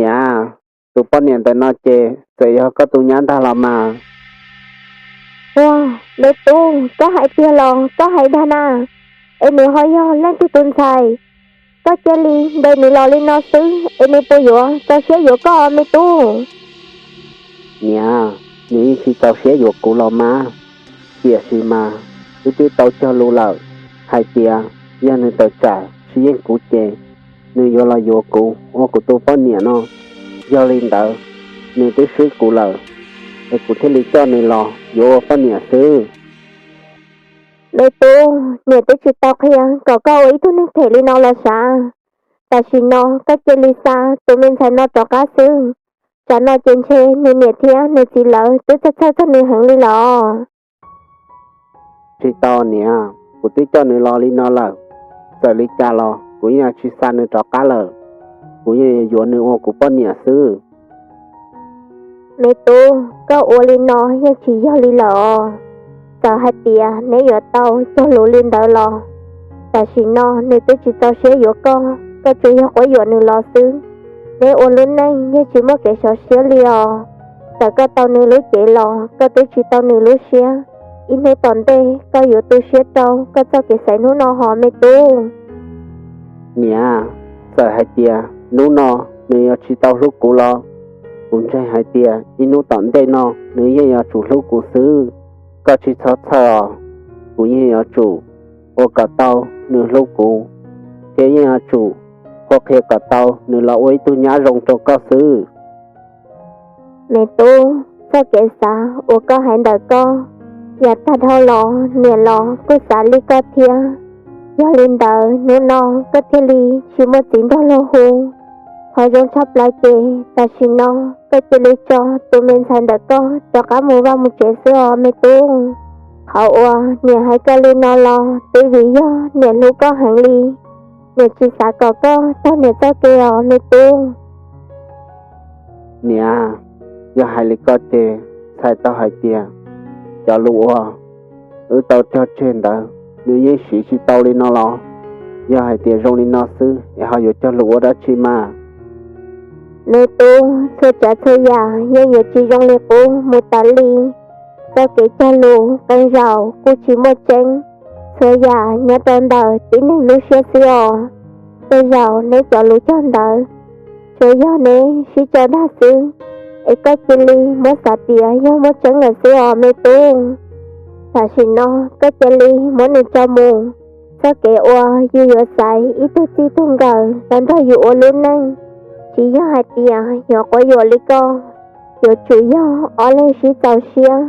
Niam, tus poj niam ntawm no ces txawm yog koj tus nyab ntag los mas. Ua, me tub, koj hais tiag los koj hais dag na? Es nws ho yog leej twg tus ntxhais? Koj cia li ntes nws los li no xwb es nws puas yuav txaus siab yuav koj, me tub? Niam, nws yeej tsis txaus siab yuav kuv los mas, tiam sis mas wb twb tau cog lus lawm hais tias yog nws tawm tsam tsis yeej kuv ces nws yuav los yuav kuv ua kuv tus poj niam no. Yog li ntawd, nws twb swb kuv lawm, es kuv thiaj li coj nws los yuav ua poj niam xwb. Me tub, niam twb tsis tau qhia kom koj ua ib tug neeg phem li no los sav. Tam sim no koj cia li xa tus me ntxhais no rov qab xwb, tsam no ces ntshe nws niam thiab nws txiv lawv twb txhawj txhawj txog nws heev li los. Tsis tau niam, kuv twb coj nws los li no lawm, txawm li cas los kuv yeej tsis xa nws rov qab lawm, kuv yeej yuav nws ua kuv poj niam xwb. Me tub, koj ua li no yeej tsis yog li lawm os. Txawm hais tias neb yuav tau cog lus li ntawd los, tam sim no nws twb tsis txaus siab yuav koj, koj tsuas yog quab yuam nws los xwb. Neb ua lub neej yeej tsis muaj kev sov siab li os. Txawm koj tau nws lub cev los koj twb tsis tau nws lub siab. Ib hnub tom ntej koj yuav tu siab rau koj txoj kev xaiv hnub no hos me tub. Niam, txawm hais tias hnub no nws yuav tsis tau hlub kuv los, kuv ntseeg hais tias ib hnub tom ntej no nws yeej yuav tsum hlub kuv xwb. Koj tsis txhob txhawj os, kuv yeej yuav tsum ua kom tau nws hlub kuv, thiab yeej yuav tsum qhuab qhia kom tau nws los ua ib tug nyab zoo rau koj xwb. Me tub, txoj kev xav uas koj hais ntawm koj, yav tag dhau los niam los kuj xav li koj thiab. Yog li ntawd hnub no koj thiaj li tsis muaj txiv nrog luag hu. Qhov zoo tshaj plaws ces tam sim no koj cia li tso tus me ntxhais ntawm koj rov qab mus vaj mus tsev xwb os me tub. Qhov uas niam hais koj li no los twb vim yog niam hlub koj heev li, niam tsis xav kom koj taug niam txoj kev os me tub. Niam, yog hais li koj ces txhais tau hais tias cov lus uas wb tau cog tseg ntawd nws yeej siv tsis tau li no los? Yog hais tias zoo li no xwb es ho yuav cog lus ua dab tsi mas? Me tub, txhua tsav txhua yam yeej yuav tsis zoo li qub mus tas li. Txoj kev cog lus qee zaus kuj tsis muaj tseeb, txhua yam nyob rau ntawm tib neeg lub siab xwb os. Tej zaum neb cov lus cog ntawd tsuas yog neb sib coj dag xwb, es koj cia li muab xav tias yog muaj tseeb lawm xwb os me tub. Tam sim no koj cia li muab nws tso mus. Txoj kev uas yus yuav xaiv ib tug txij tug nkawm los nrog yus ua lub neej, tsis yog hais tias yuav quab yuam li koj. Yuav tsum yog ob leeg sib txaus siab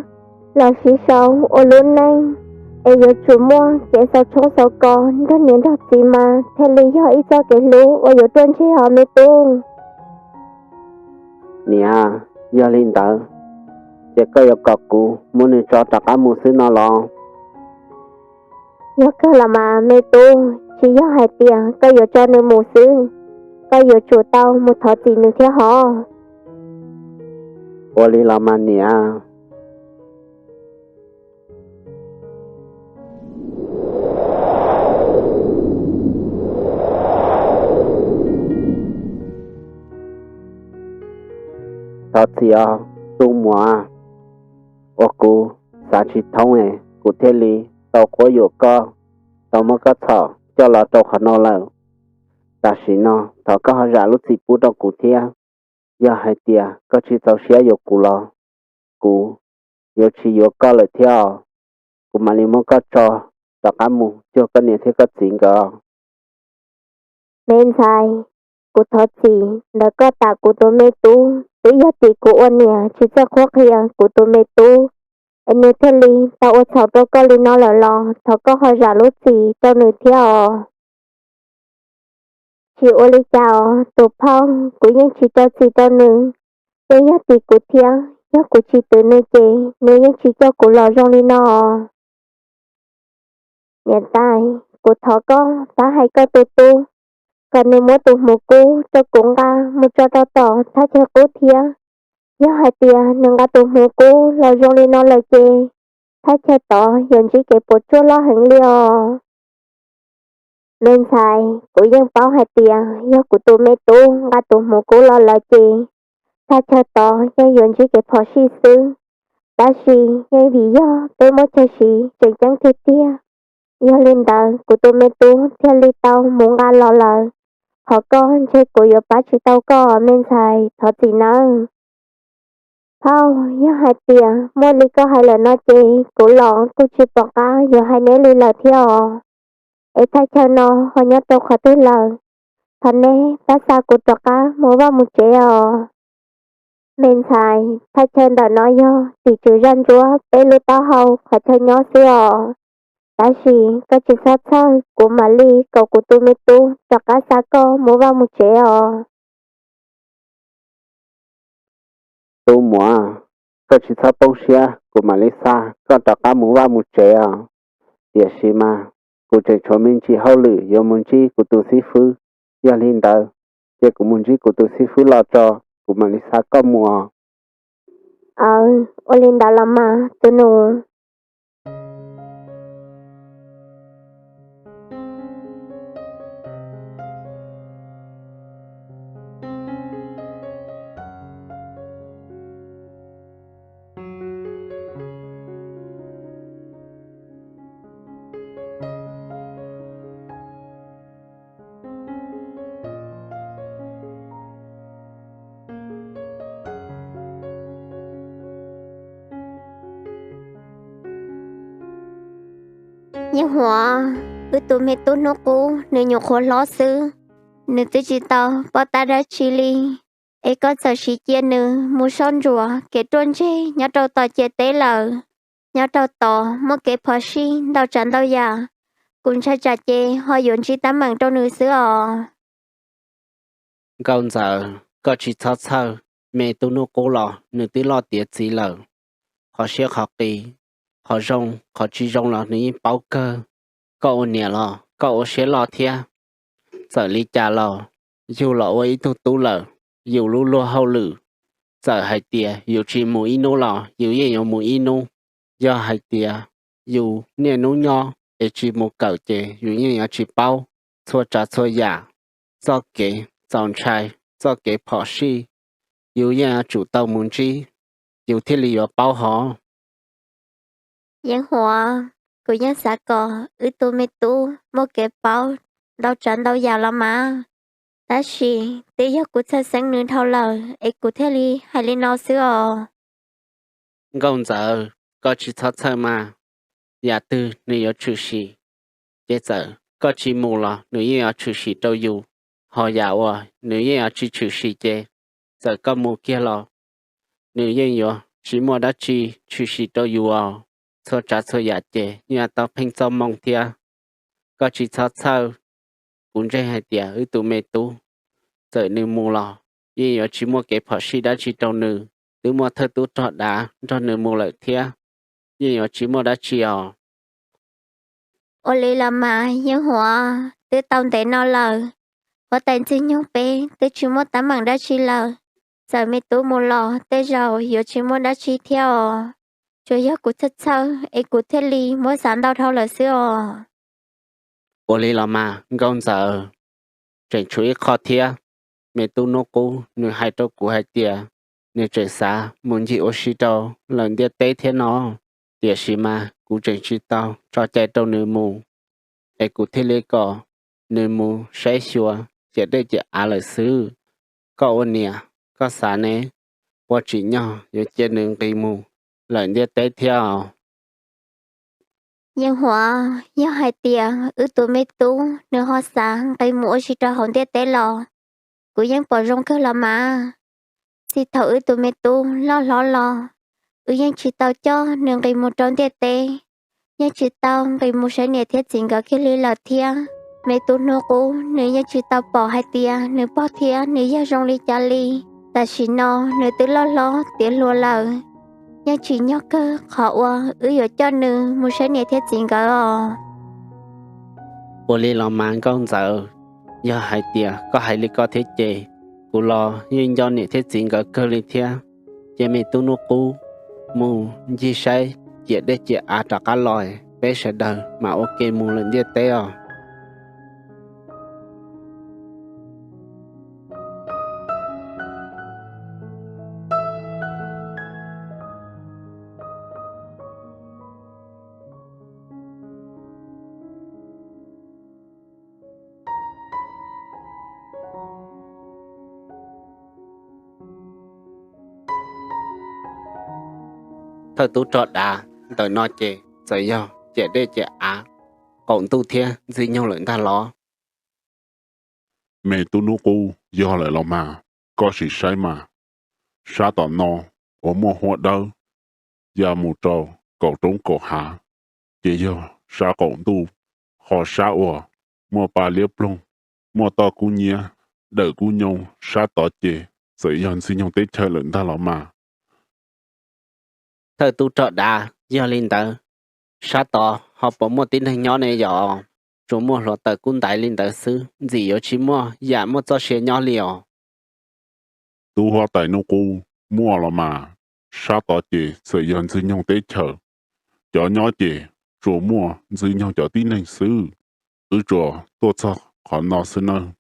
los sib sau ua lub neej, es yuav tsum muaj kev xaus tshoob xaus kos nrog niam nrog txiv mas thiaj li yog ib txoj kev hlub uas yuav ruaj ntseg os me tub. Niam, yog li ntawd ces koj yuav kom kuv muab nws tso rov qab mus xwb no los? Yog kawg los mas me tub, tsis yog hais tias koj yuav tso nws mus xwb, koj yuav tsum tau mus thov txim nws thiab hos. Ua li los mas niam. Thov txim os tus muam, uas kuv xav tsis thoob es kuv thiaj li tau quab yuam koj, tau muab koj txhom coj los rau qhov no lawm. Tam sim no thov koj ho zam lub txim pub rau kuv thiab. Yog hais tias koj tsis txaus siab yuav kuv los, kuv yuav tsis yuav koj lawm thiab os. Kuv mam li muab koj tso rov qab mus cuag koj niam thiab koj txiv nkawd. Me ntxhais, kuv thov txim ntawm koj tas kuv tus me tub, twb yog tim kuv ua niam tsis txawj qhuab qhia kuv tus me tub, es nws thiaj li tau ua txhaum rau koj li no lawm los thov koj ho zam lub txim rau nws thiab os. Tsis ua li cas os tus phauj, kuv yeej tsis rau txim rau nws, yeej yog tim kuv thiab, yog kuv tsis twv nws ces nws yeej tsis coj kuv los zoo li no. Niam tais, kuv thov koj pab hais koj tus tub kom nws muab tus hmuv kub rau kuv nqa mus tso rau tom thaj chaw qub thiab. Yog hais tias nws nqa tus hmuv kub los zoo li no lawm ces thaj chaw tod yuav ntsib kev puas tsuaj loj heev li os. Me ntxhais, kuv yeej paub hais tias yog kuv tus me tub nqa tus hmuv kub los lawm ces thaj chaw tod yeej yuav ntsib kev phom sij xwb, tab sis yeej vim yog peb muaj chaw siv tseem ceeb tiag tiag, yog li ntawd kuv tus me tub thiaj li tau mus nqa los lawm. Qhov koj ntshe kuv yuav pab tsis tau koj me ntxhais, thov txim nawb. Phauj, yog hais tias muaj li koj hais lawm no ces kuv los kuj tsis pom qab yuav hais neb li lawm thiab os. Es thaj chaw no ho nyob rau qhov twg lawm? Thov neb pab xa kuv rov qab mus vaj mus tsev os. Me ntxhais, thaj chaw ntawm no yog tim tswv zaj ntsuab peb lub taub hau qhov chaw nyob xwb os. Tab sis koj tsis txhob txhawj, kuv mam li kom kuv tus me tub rov qab xa koj mus vaj mus tsev os. Tub muam, koj tsis txhob poob siab, kuv mam li xa koj rov qab mus vaj mus tsev os. Tiam sis mas kuv tseem tshuav me ntsis hauj lwm yuav mus ntsib kuv tus xib fwb. Yog li ntawd, cia kuv mus ntsib kuv tus xib fwb los tso, kuv mam li xa koj mus. Aw, ua li ntawd los mas tus nus. Yeej Huam, wb tus me tub hnub qub nws nyuam qhuav hlob xwb, nws twb tsis tau paub tab dab tsi li. Es koj txawm sim cia nws mus soj ntsuam kev ruaj ntseg nyob rau tom ciam teb lawm. Nyob rau tod muaj kev phom sij ntau tsav ntau yam, kuv ntshai tsam ces ho yuav ntsib teeb meem rau nws xwb os. Nkauj Ntxawm, koj tsis txhob txhawj, me tub hnub qub los nws twb loj tiav txiv lawm. Qhov siab qhov qis, qhov zoo qhov tsis zoo los nws yeej paub kawg. Koj ua niam los koj ua siab loj thiab. Txawm li cas los yus los ua ib tug tub lawm, yus lub luag hauj lwm, txawm hais tias yus tsis mus ib hnub los yus yeej yuav mus ib hnub. Yog hais tias yus niaj hnub nyob es tsis mus kawm ces yus yeej yuav tsis paub txhua tsav txhua yam, txoj kev txaus ntshai, txoj kev phom sij, yus yeej yuav tsum tau mus ntsib, yus thiaj li yuav paub hov. Yeej Huam, kuv yeej xav kom wb tus me tub muaj kev paub ntau tsav ntau yam los mas, tab sis twb yog kuv txhawj xeeb nws dhau lawm es kuv thiaj li hais li no xwb os. Nkauj Ntxawm, koj tsis txhob txhawj mas, yam twg nws yuav tshwm sim, ces txawm koj tsis mus los nws yeej yuav tshwm sim rau yus. Ho yam uas nws yeej yuav tsis tshwm sim ces txawm koj mus kiag los nws yeej yuav tsis muaj dab tsi tshwm sim rau yus os. Txhua tsav txhua yam ces yeej yuav tau pheej txoj moo thiab. Koj tsis txhob txhawj, kuv ntseeg hais tias wb tus me tub, txawm nws mus los yeej yuav tsis muaj kev phom sij dab tsi rau nws, twb muaj thawj tub rog dav nrog nws mus lawm thiab, yeej yuav tsis muaj dab tsi os. Ua li los mas Yeej Huam, twb tau ntev no lawm, huab tais Ntxwg Nyoog peb twb tsis muaj teeb meem dab tsi lawm. Txawm me tub mus los tej zaum yuav tsis muaj dab tsi thiab os. Tsuas yog kuv txhawj txhawj es kuv thiaj li muab xav ntau dhau lawm xwb os. Ua li los mas Nkauj Ntxawm, tseem tshuav ib qho thiab. Me tub hnub qub nws hais rau kuv hais tias nws tseem xav mus ncig ua si rau lawm ntiaj teb thiab no, tiam sis mas kuv tseem tsis tau tso cai rau nws mus, es kuv thiaj li kom nws mus saib xyuas ciam dej ciam av lawm xwb. Koj ua niam, koj xav ne, puas tsim nyog yuav cia nws nqis mus lawm ntiaj teb thiab os? Yeej Huam, yog hais tias wb tus me tub nws ho xav nqis mus ua si rau hauv ntiaj teb los kuv yeej pom zoo kawg los mas. Txij thaum wb tus me tub loj hlob los, wb yeej tsis tau coj nws nqis mus rau ntiaj teb, yeej tsis tau nqis mus saib niam thiab txiv nkawd kiag li lawm thiab. Me tub hnub qub nws yeej tsis tau pom hais tias nws pog thiab nws yawg zoo li cas li. Tam sim no nws twb loj hlob tiav hluas lawm, yeej tsim nyog kawg qhov uas wb yuav coj nws mus saib niam thiab txiv nkawd os. Ua li los mas Nkauj Ntxawm, yog hais tias koj hais li ko thiab ces, kuv los yeej nco niam thiab txiv nkawd kawg li thiab. Cia me tub hnub qub mus ncig saib ciam dej ciam av rov qab los, peb sawv daws mam ua ke mus lawm ntiaj teb os. Thawj tub rog dav, ntawm no ces txawm yog ciam dej ciam av, qaum ntuj thiab Ntxwg Nyoog lawm ntag los? Me tub Hnub Qub, yog lawm los mas, koj sim saib mas, sab tom no uas muaj huab dawb ya mus rau kaum roob kaum hav, ces yog sab qaum ntuj, ho sab uas muaj pa liab ploog, muaj toj kub nyiab, dawm kub nyoo sab tod ces txawm yog Ntxwg Nyoog teb chaws lawm ntag los mas. Thawj tub rog dav, yog li ntawd, sab tod ho puas muaj tib neeg nyob ne yom? Tsuas muaj hluav taws kub ntaiv li ntawd xwb, ntxim yuav tsis muaj yam muaj txoj sia nyob li os. Tub huab tais Hnub Qub, muaj los mas, sab tod ces txawm yog Ntxwg Nyoog teb chaws, cov nyob ces tsuas muaj Ntxwg Nyoog cov tib neeg xwb. Wb tsuas tuaj txog qhov no xwb nawb,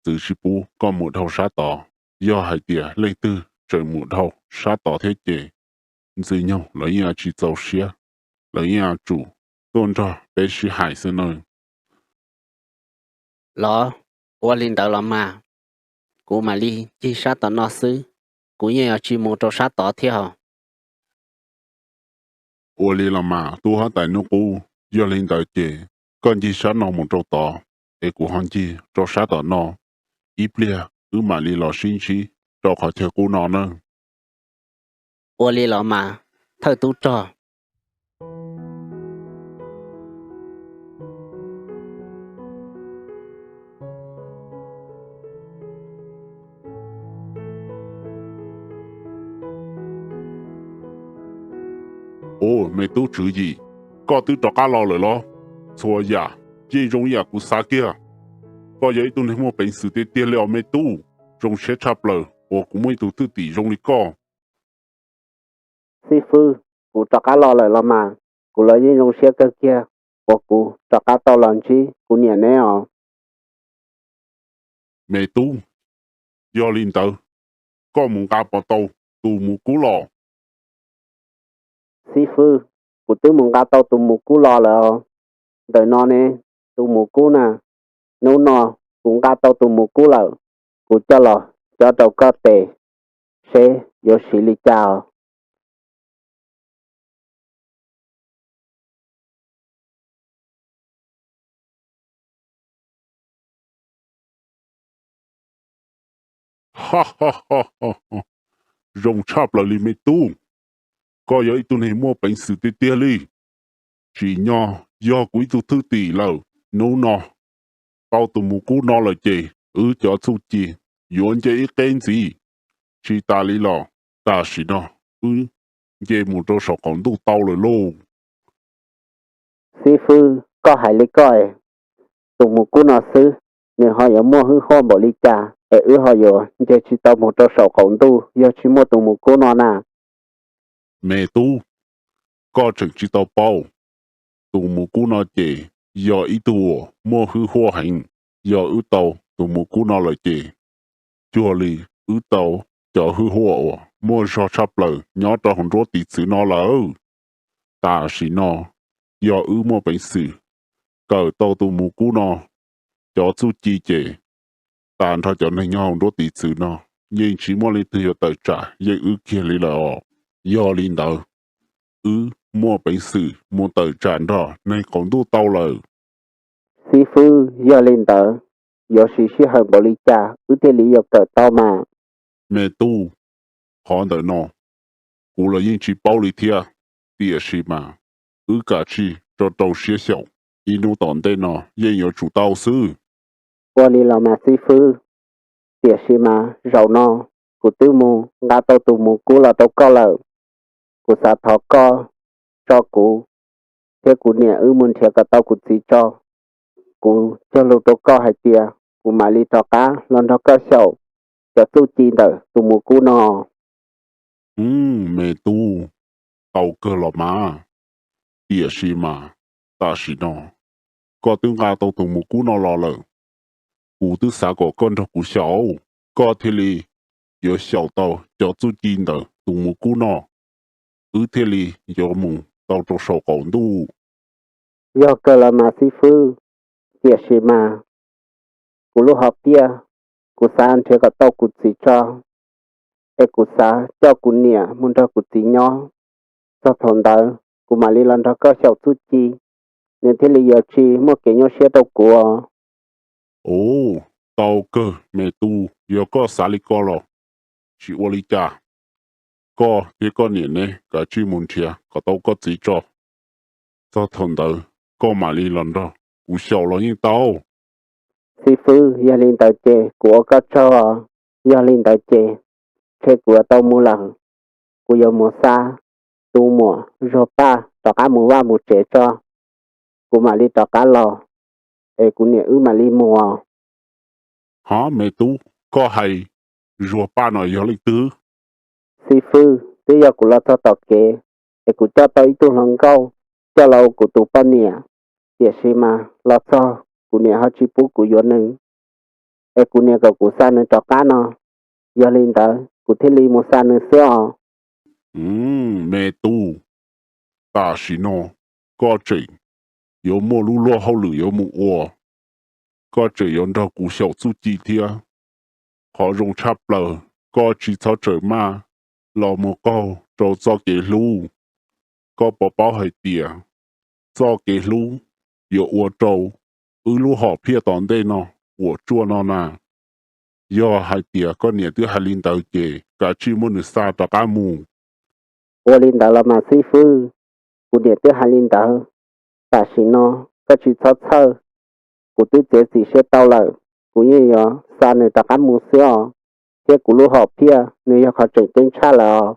txwv tsis pub koj mus dhau sab tod. Yog hais tias leej twg tseem mus dhau sab tod thiab ces Ntxwg Nyoog lawv yeej tsis txaus siab, lawv yeej yuav tsum tuaj nrog peb sib hais xwb nawb. Los, ua li ntawd los mas, kuv mam li ncig sab tom no xwb, kuv yeej yuav tsis mus rau sab tod thiab os. Ua li los mas tub huab tais Hnub Qub, yog li ntawd ces koj ncig sab no mus rau tod, es kuv ho ncig rau sab tom no, ib pliag wb mam li los sib ntsib rau qhov chaw qub no nawb. Ua li los mas, thawj tub rog. Ua, me tub Tswv Yim, koj twb rov qab los lawm los? Txhua yam yeej zoo yam kuv xav kiag. Koj yog ib tug neeg muaj peev xwm tiag tiag li os me tub, zoo siab tshaj plaws uas kuv muaj ib tug thwj tim zoo li koj. Xib fwb, kuv rov qab los lawm los mas, kuv los yeej zoo siab kawg kiag uas kuv rov qab tau los ntsib kuv niam neb os. Me tub, yog li ntawd, koj mus nqa puas tau tus mus kub los? Xib fwb, kuv twb mus nqa tau tus mus kub los lawm os. Ntawm no ne, tus mus kub na, hnub no kuv nqa tau tus mus kub lawm, kuv coj los cob rau koj tes, seb yuav siv li cas os. Zoo tshaj plaws li me tub, koj yog ib tug neeg muaj peev xwm tiag tiag li. Tsim nyog yog kuv ib tug thwj tim lawm, hnub no tau tus mus kub no lawm ces wb cov txuj ci yuav nce ib qeb ntxiv. Tsis tas li los, tam sim no wb nce mus rau saum qaum ntuj tau lawm lauj. Xib fwb, koj hais li koj es, tus mus kub no xwb, nws ho yuav muaj hwj huaj npaum li cas es wb ho yuav nce tsis tau mus rau saum qaum ntuj yog tsis muaj tus mus kub no na? Me tub, koj tseem tsis tau paub, tus mus kub no ces yog ib tug uas muaj hwj huaj heev. Yog wb tau tus mus kub no lawm ces cuag li wb tau cov hwj huaj uas muaj zog tshaj plaws nyob rau hauv nruab tiv txwv no lawm. Tam sim no yog wb muaj peev xwm kawm tau tus mus kub no cov txuj ci ces tag nrho cov neeg nyob hauv nruab tiv txwv no yeej tsis muaj leej twg yuav tawm tsam yeej wb kiag li lawm os. Yog li ntawd, wb muaj peev xwm mus tawm tsam nrog neeg qaum ntuj tau lawm. Xib fwb, yog li ntawd, yuav siv sij hawm npaum li cas wb thiaj li yuav kawm tau mas? Me tub, qhov ntawm no kuv los yeej tsis paub li thiab, tiam sis mas wb kav tsij rau rau siab xyaum, ib hnub tom ntej no yeej yuav tsum tau xwb. Ua li los mas xib fwb, tiam sis mas zaum no kuv twb mus nqa tau tus mus kub los rau koj lawm. Kuv xav thov koj tso kuv thiab kuv niam wb mus nrhiav kom tau kuv txiv tso. Kuv cog lus rau koj hais tias kuv mam li rov qab los nrog koj xyaum cov txuj ci ntawm tus mus kub no. Me tub, tau kawg los mas, tiam sis mas tam sim no koj twb nqa tau tus mus kub no los lawm. Kuv twb xav kom koj nrog kuv xyaum, koj thiaj li yuav xyaum tau cov txuj ci ntawm tus mus kub no, wb thiaj li yuav mus tau rau saum qaum ntuj. Yog kawg los mas xib fwb, tiam sis mas kuv lub hom phiaj, kuv xav nrhiav kom tau kuv txiv tso, es kuv xav coj kuv niam mus nrog kuv txiv nyob. Txog thaum ntawd kuv mam li los nrog koj xyaum txuj ci, nws thiaj li yuav tsis muaj kev nyuaj siab rau kuv. Ua, tau kawg me tub, yog koj xav li ko los tsis ua li cas. Koj thiab koj niam neb kav tsij mus nrhiav kom tau koj txiv tso. Txog thaum ntawd koj mam li los nrog kuv xyaum los yeej tau. Xib fwb, yog li ntawd ces kuv ua koj tsaug. Yog li ntawd ces ntshe kuv yuav tau mus lawm. Kuv yuav mus xa tus muam Zuag Paj rov qab mus vaj mus tsev tso, kuv mam li rov qab los, es kuv niam wb mam li mus. Hov me tub, koj hais Zuag Paj no yog leej twg? Xib fwb, twb yog kuv los txog tom kev, es kuv coj tau ib tug hluas nkauj coj los ua kuv tus poj niam, tiam sis mas los txog kuv niam ho tsis pub kuv yuav nws, es kuv niam kom kuv xa nws rov qab no. Yog li ntawd kuv thiaj li mus xa nws xwb os. Me tub, tam sim no koj tseem yuav muaj lub luag hauj lwm yuav mus ua, koj tseem yuav nrog kuv xyaum txuj ci thiab. Qhov zoo tshaj plaws, koj tsis txhob txawm maj los mus qaug rau txoj kev hlub. Koj puas paub hais tias txoj kev hlub yuav ua rau wb lub hom phiaj tom ntej no puas tsuaj no na. Yog hais tias koj niam twb hais li ntawd ces kav tsij muab nws xa rov qab mus. Ua li ntawd los mas xib fwb, kuv niam twb hais li ntawd. Tam sim no koj tsis txhob txhawj, kuv twb txiav txim siab tau lawm, kuv yeej yuav xa nws rov qab mus xwb os, thiab kuv lub hom phiaj nws yog qhov tseem ceeb tshaj lawm os.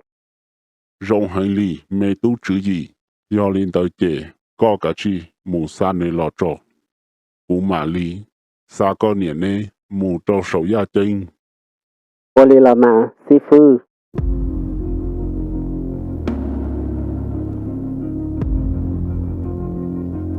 Zoo heev li me tub tswv yim, yog li ntawd ces koj kav tsij mus xa nws los tso, kuv mam li xa koj niam neb mus rau saum yaj ceeb. Ua li los mas xib fwb.